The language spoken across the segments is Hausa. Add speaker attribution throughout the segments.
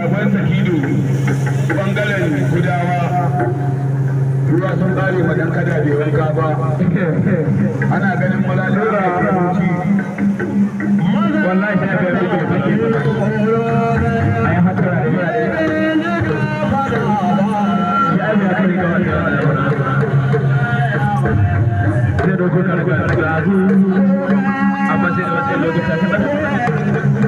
Speaker 1: Shagon Sakido bangaren Kudawa, ruwa sun kare ma dan kada bai wanka ba. Ana ganin malali ana kai.
Speaker 2: Wallahi sai ga muke take ai hatara da shi ai ya kai ga wannan zai dogo karga gazu, amma sai da wasu lokuta kaɗan.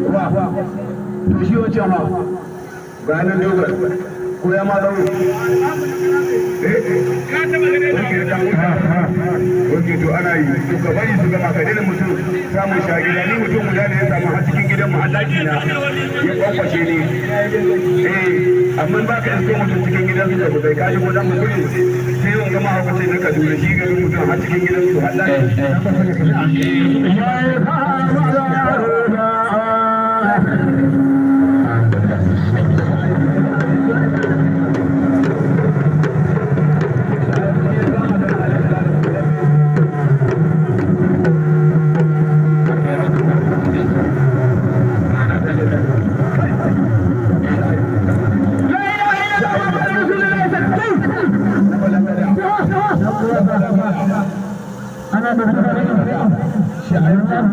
Speaker 1: To, shi wancan ma ranar dogon ko ya ma zauro. Ok, to ana yi, to ka bari su gama, ka daina mutum samun sha gida. Ni mutum guda ne ya samu har cikin gidan mu, har daki na ya kwakwashe ni. Eh, amma ba ka isko mutum cikin gidan su da bai kaji ko dan mutum sai yawan gama haka sai na Kaduna shi ga mutum har cikin gidan su har daki.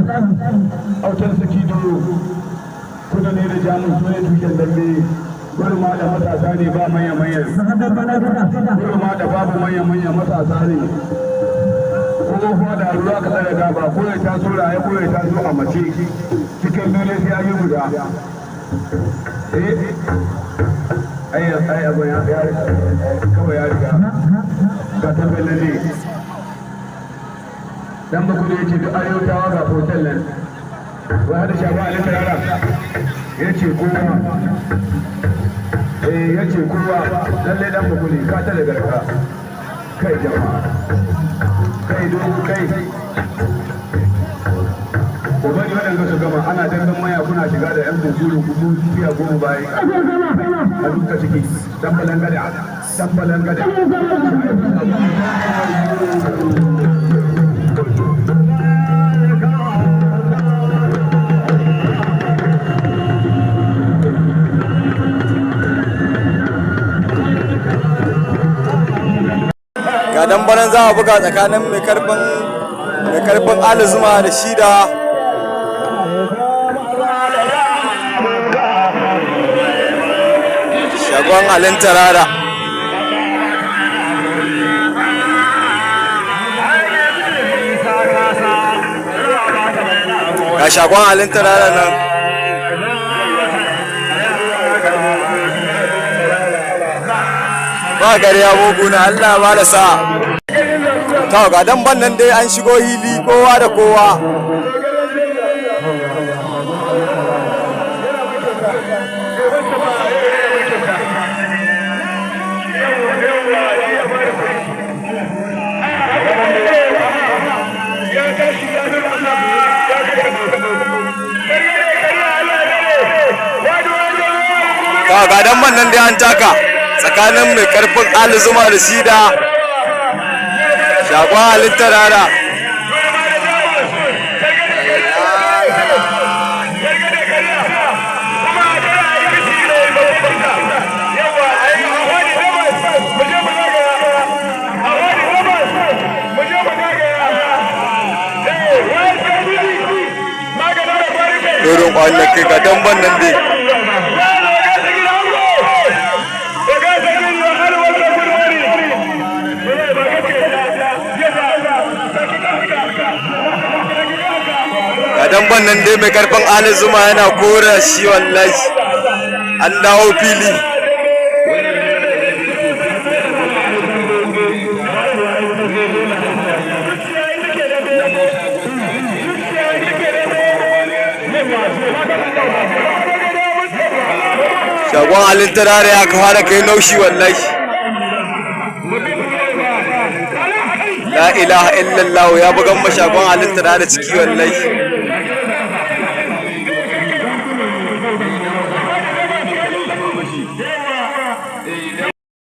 Speaker 1: Autan Sakido, Kudu ne da Jamus, su ne tushen dambe. Gurma da matasa ne, ba manya manya. Gurma da babu manya manya, matasa ne. Ko da ruwa ka tsare gaba, ko ya taso raye ko ya taso a mace, cikin dole sai an yi guda. Eh, ai ai, abin ya kawai ya riga ga tambayar ne. Dan baku da yace duk arewatawa ga hotel nan wai hada shafa a littarara. Ya ce kowa, eh, ya ce kowa lallai. Dan baku ne ka tare garka. Kai jama'a, kai dogo, kai ko bari waɗanda su gama. Ana dangan maya, kuna shiga da yan bunkuru kudu fiya 10 bayan a duka ciki. Dan balangada, dan balangada.
Speaker 3: Ga dambaran za a buga tsakanin mai karfin Alizuma da shi da Shagon Alin Tarara. Ga Shagon Alin Tarara nan. Ba gari ya mugu na Allah ba da sa. To, ga damban nan dai an shigo hili, kowa da kowa. To, ga damban nan dai an taka tsakanin mai karfin Alizuma da shi da Shagon Alin Tarara. Doron ƙwallon kai, ga damban nan dai. Damban nan dai, mai karfin Ali Zuma yana kora shi wallahi. An dawo fili. Shagon Alin Tarare ya fara kai naushi wallahi. La ilaha illallah, ya bugan mashagon Alin Tarare ciki wallahi.